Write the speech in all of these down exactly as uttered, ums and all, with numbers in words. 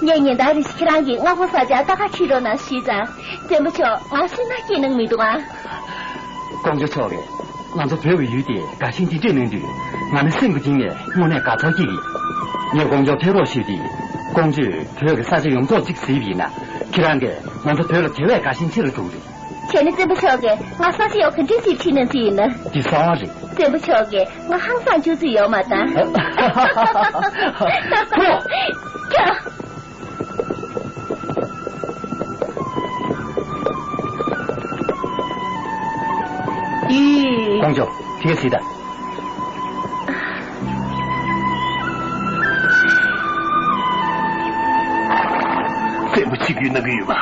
ངས་ཉིན་ལྟར་རེ་བཞིན་ཁྱེད་རང་གི་མངའ་ཁོངས་ས་ཆར་ལྟ་ག་ཁྲིད་རོགས་གནང་ཞུས་ཙང་། བཙན་པོ་མཆོག་ང་སུན་སྣང་སྐྱེས་གནང་མི་འདུག་ཨ། ཀོང་ཇོ་མཆོག་གིས་ང་ཚོ་བོད་ཀྱི་ཡུལ་དེ་དགའ་ཞེན་ཅིག་སྤྲད་གནང་དུས། ང་ནི་སེམས་ཀྱི་གཏིང་ནས་དངོས་གནས་དགའ་ཚོར་སྐྱེས་ཀྱི། ངས་ཀོང་ཇོར་ཕེབས་རོགས་ཞུས་ཏེ། ཀོང་ཇོས་བོད་ཀྱི་ས་ཆ་ཡོངས་རྫོགས་གཅིག་གཟིགས་པ་ཡིན་ན། ཁྱེད་རང་གིས་ང་ཚོ་བོད་ལ་དེ་བས་དགའ་ཞེན་ཆེ་རུ་འགྲོ་གི་རེད། བྱས་ན་བཙན་པོ་མཆོག་གིས་ང་ས་ཆ་ཡོད་ག་འདྲས་ཅིག་ཁྲིད་གནང་རྩིས་ཡིན་ན། འདི་གསང་བ་རེད། བཙན་པོ་མཆོག་གིས་ང་ཧང་སང་བཅུག་རྩིས་ཡོད་མ་རེད་ད། ཁོ། ཀྱ། ཡི། ཀོང་ཇོ། དེ་ག་སྲིད་ད། བཙན་པོ་ཆིབས་བསྒྱུར་གནང་གི་ཡོད་པ་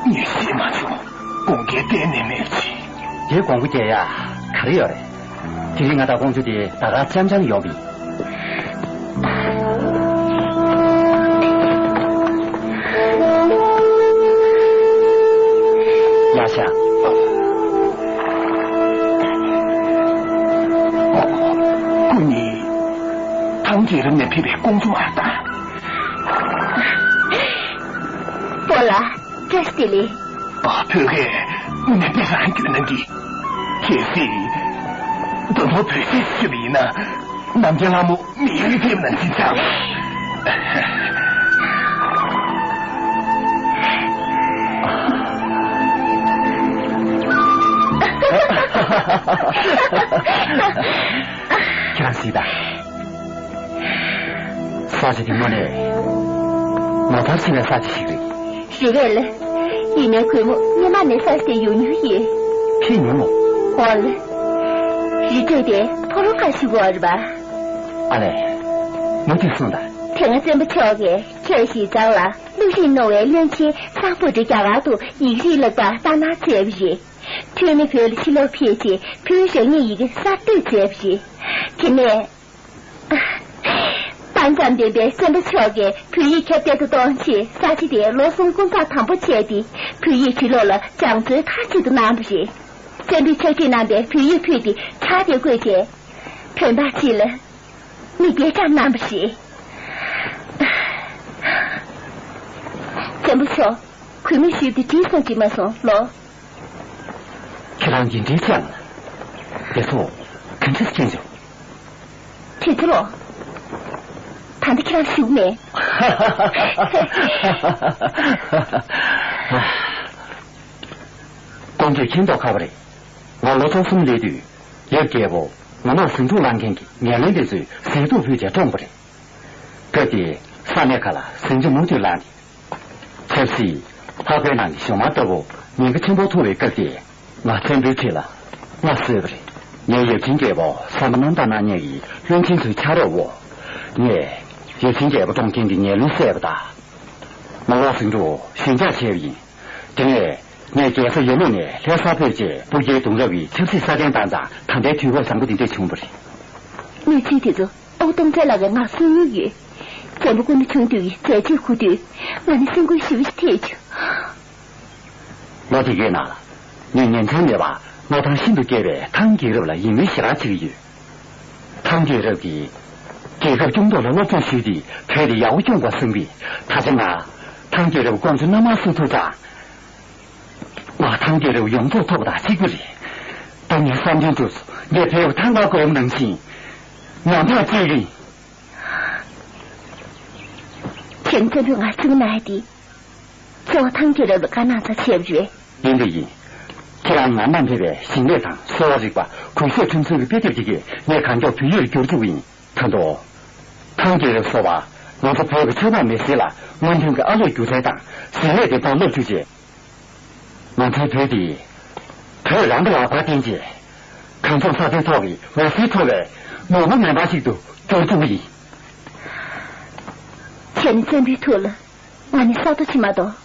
ངས་ཤེས་མ་བྱུང་། དགོངས་འགལ་གཏན་ནས་མེད་ཅིང་། དེ་དགོངས་པ་འགལ་ཡ་ག་རེ་ཡོད་རེད། དེ་རིང་ང་དང་ཀོང་ཇོ་དེ་ད་ག་འཆམ་འཆམ་ཡོང་བ་ཡིན། ཡ་ཤ། སྐུ་ཉིད་ཐང་རྒྱལ་རབས་ནས་ཕེབས་པའི་ཀོང་ཇོ་མ་དང་། པོ་ལ། བཀྲ་ཤིས་བདེ་ལེགས། ཨ། བོད་སྐད་དངོས་གནས་དཔེ་རང་སྐྱོན་གནང་གི། གལ་སྲིད་མདོ་ནོར་བོད་སྲིད་ཞུ་བ་ཡིན་ན། ནམ་རྒྱལ་ལྷ་མོ་མི་ཡུལ་ཕེབས་ན་ཅི་ཆགས། ཁྱེད་རང་གཟིགས་དང་། ས་ཆ་དེ་དངོས་གནས་ངོ་མཚར་ཆེ་བའི་ས་ཆ་ཞིག་རེད། རེད་པས་ལགས། ཡིན་ནའི་གུས་མོ་སྔོན་མ་ནས་ས་ཆ་དེར་ཡོང་མྱོང་ཡོད། ཕེབས་མྱོང་ངོ་། འོ་ལགས། རི་ཁྲོད་དེ་ཕོ་རོང་ཁ་ཞིག་ཡོད་རེད་པ། ཨ་ལས། མུ་མཐུད་གསུངས་དང་། དེ་སྔ་བཙན་པོ་མཆོག་གིས་ཁྲོད་ཞིག་བརྩིགས་ལ་བློ་རིག་རྣོ་བའི་བློན་ཆེན་སམ་བྷོ་ཊས་རྒྱ་གར་དུ་ཡིག་རིགས་བསླབ་པར་བཏང་གནང་མཛད་པ་རེད། ཐོན་མི་བོད་ལ་ཕྱིར་ལོག་ཕེབས་རྗེས་བོད་རང་ཉིད་ཡི་གེ་གསར་གཏོད་མཛད་པ་རེད། དེ་ནས། དཔའ་མཛངས་ལྡན་པའི་བཙན་པོ་མཆོག་གིས་བོད་ཡིག་ཁྱབ་གདལ་དུ་གཏོང་ཆེད་ས་ཆ་དེར་ལོ་གསུམ་སྐུ་མཚམས་དམ་པོ་བཅད་དེ་བོད་ཡིག་འབྲི་ཀློག་ལ་སྦྱང་བརྩོན་མཐའ་གཅིག་ཏུ་གནང་བ་རེད། བཙན་པོས་ཕྱག་བྲིས་གནང་པའི་བོད་ཡིག་ཕུད་དེ་ཕྱག་དེར་བཀོད་རྗེས། བོད་འབངས་སྤྱི་ལ་མིག་དཔེ་བཀྲམ་གནང་བ་རེད། བཙན་པོ་མཆོག་གུས་མོས་ཞུས་པ་དེ་འགྲིག་སོང་འགྲིག་མ་སོང་ལོ། ཁྱེད་རང་གིས་འགྲིག་ཅང་། དེ་ཚོ་ག་འདྲས་མཁྱེན་བྱུང་། དེ་ཚོ་ལོ། ད་ལྟ་ཁྱེད་རང་བཞུགས་མེད། ཀོང་ཇོས་མཁྱེན་མདོག་ཁ་པོ་རེད། ང་ལོ་བཅུ་གསུམ་སླེབས་དུས་ཡབ་རྒྱལ་པོ་ངོ་ལོག་ཟིང་འཁྲུག་བསླང་མཁན་གྱི་ངན་བློན་དེ་ཚོས་ཟས་དུག་ཕུལ་བྱས་བཀྲོངས་པ་རེད། སྐབས་དེར་ས་གནས་ཁག་ལ་ཟིང་ཆ་མུ་མཐུད་ལངས་ཏེ། ཆབ་སྲིད་ལྷགས་པའི་ནང་གི་ཞུན་མར་ལྟ་བུ་ཉེན་ཁ་ཆེན་པོ་ཐོན་པའི་སྐབས་དེར། ང་བཙན་པོའི་ཁྲི་ལ་མངའ་གསོལ་བ་རེད། ངའི་ཡབ་ཆེན་རྒྱལ་པོ་བསམ་པ་རྣམ་དག་གནང་མཁན་གྱི་བློན་ཆེན་ཚོའི་ཕྱག་རོགས་འོག་ངས་ཡབ་ཆེན་རྒྱལ་པོ་བཀྲོངས་མཁན་གྱི་ངན་བློན་བསད་པ་དང་། ངོ་ལོག་ཟིང་འཁྲུག་ཞི་འཇགས་བྱས་པ་ཡིན། དེ་ནས་ངས་རྒྱལ་ས་ཡར་ཀླུངས་ནས་ལྷ་སར་ཕེབས་རྗེས་སྤུ་རྒྱལ་གདུང་རབས་ཀྱི་ཆབ་སྲིད་སྲ་བརྟན་བཏང་ཙང་ད་ལྟའི་དུས་བབ་བཟང་པོ་འདི་འདྲ་བྱུང་བ་རེད། གནས་ཚུལ་དེ་ཚོ་ཨོ་སྟོང་རྩེ་ལགས་ཀྱིས་ང་གསུང་མྱོང་ཡོད། བཙན་པོ་སྐུ་ན་ཆུང་དུས་ཀྱི་མཛད་རྗེས་གོ་དུས་ང་ནི་སེམས་འགུལ་ཞེ་པོ་ཞིག་ཐེབས་བྱུང་། ལོ་དེ་གའི་ནང་ལ་ངས་ཉིན་མཚན་མེད་པར་མངའ་ཐང་ཤིན་ཏུ་རྒྱས་པའི་ཐང་རྒྱལ་རབས་ལ་ཡིད་སྨོན་ཞེ་དྲག་བྱེད་ཀྱི་ཡོད། ཐང་རྒྱལ་རབས་ཀྱིས་རྒྱལ་ཁབ་སྐྱོང་ཐབས་ལ་སློབ་སྦྱོང་ཞུས་ཏེ་བོད་དེ་ཡག་པོ་སྐྱོང་དགོས་བསམ་པས། ད་ཆ་ང་ཐང་རྒྱལ་རབས་ཀོང་ཇོ་མནའ་མར་བསུ་ཐུབ་ཙང་། ང་ཐང་རྒྱལ་རབས་ཡོངས་རྫོགས་ཐོབ་པ་དང་གཅིག་པ་རེད། ད་ངའི་བསམ་དོན་འགྲུབ་སོང་། ངས་བོད་ཡུལ་ཐང་ག་བསྐོར་བ་ནང་བཞིན་ཉམ་ཐག་བཅས་རེད། ཁྱེད་རང་བཙན་པོས་ང་གཅིག་ན་ཡ་དེ། གཙོ་བོ་ཐང་རྒྱལ་རབས་ལ་དགའ་སྣང་ཚ་ཆེ་བ་རེད། ཡིན་དང་ཡིན། ཁྱེད་རང་ང་ནང་ཕེབས་པའི་ཞིང་ལས་དང་གསོ་བ་རིག་པ། གོས་ཆས་ཁྲོམ་ཚུལ་གྱི་དཔེ་དེབ་དེ་གས་ངས་གང་མགྱོགས་བོད་ཡིག་ལ་བསྒྱུར་བཅུག་གི་ཡིན། ད་དུང་། ཐང་རྒྱལ་རབས་སོགས་པ་ང་ཚོ་བོད་ཀྱི་ཆོས་དང་མི་སེར་ལ་སྔོན་ཐོན་གྱི་ཨ་ལོས་སྒྱུ་རྩལ་དང་ཞིང་ལས་བདེན་པར་སློབ་བཅུག་ཆེད། ང་ཚོའི་བོད་འདི་བོད་རང་གི་ལག་པར་བརྟེན་རྗེས། གངས་ལྗོངས་ས་མཐོའི་ཐོག་གི་འོད་ཟེར་འཕྲོ་བའི་ནོར་བུ་མེ་འབར་ཞིག་ཏུ་འགྱུར་བཅུག་གི་ཡིན། ཁྱེད་ནི་བཙན་པོའི་ཐུགས་ལ་ང་ནི་ས་རྡོ་ཆེ་མ་གཏོགས་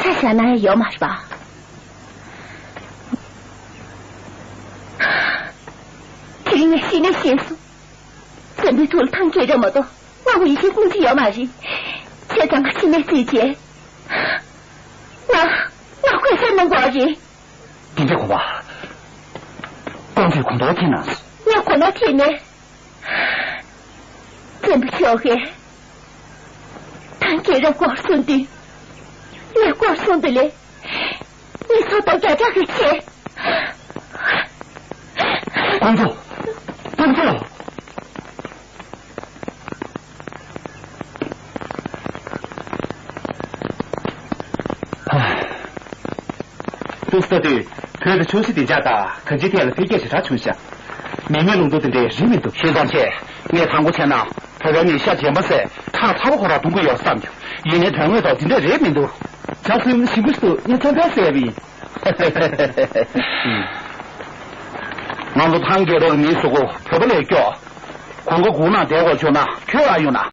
ཆ་བཞག་ན་ཡང་ཡོད་མ་རེད་པ། དེ་རིང་ངས་གཞི་ནས་ཤེས་སོང་། བཙན་པོའི་ཐུགས་ལ་ཐང་རྒྱལ་རབས་མ་གཏོགས་ང་དབུ་ཡི་ཤེས་སྨོན་ཚིག་ཡོད་མ་རེད། བྱས་ཙང་ང་ཕྱི་ནས་བརྩིས་རྗེས། ང་ང་གུས་ཞབས་གནང་དགོས་རེད། དེ་འདྲ་གོ་བ། ཀོང་ཇོས་གོ་མདོག་ཁྱེད་ན། ངས་གོ་མདོག་ཁྱེད་ནས། བཙན་པོ་མཆོག་གིས། རྒན་རབས་སྐོར་གསུངས་དུས། ངས་སྐོར་གསུངས་དུས་ལས། ངས་སོ་ཐོག་རྒྱ་གྲགས་ཀྱི་ཆེད། ཀོང་ཇོ། ཀོང་ཇོ། ཏུ་ས་དུས་བོད་དུ་ཆོས་སྲིད་བདེ་འཇགས་དང་གང་ཅིའི་ཐད་ལ་འཕེལ་རྒྱས་ཞེ་དྲག་བྱུང་ཤག་མི་མེད་ལུང་སྟོང་དེ་འདྲའི་རིགས་མི་འདུག་ཤེས་ཙམ་ཆེ། ངས་དང་པོ་བྱས་ན་བོད་པའི་མི་ཤ་རྗེན་པ་ཟས་ཁྲག་ཚ་པོ་ཁོ་རང་འཐུང་གི་ཡོད་བསམ་རྒྱུ། ཡིན་ནའི་དོན་དངོས་ཐོག་དེ་འདྲ་རེད་མི་འདུག་ཇ་སུའི་ཞིམ་པོ་ཞིག་འདུག་ངས་ཚ་ཚ་ཟས་པ་ཡིན། ང་ཚོ་ཐང་རྒྱལ་རབས་ཀྱི་མིའི་གཟུགས་པོ་བོད་པ་ལས་སྐྱོ། གོང་ཁ་སྒུག་ན་བསྡད་དགོས་བྱུང་ན་ཁྱོད་ཨ་ཡོང་ན།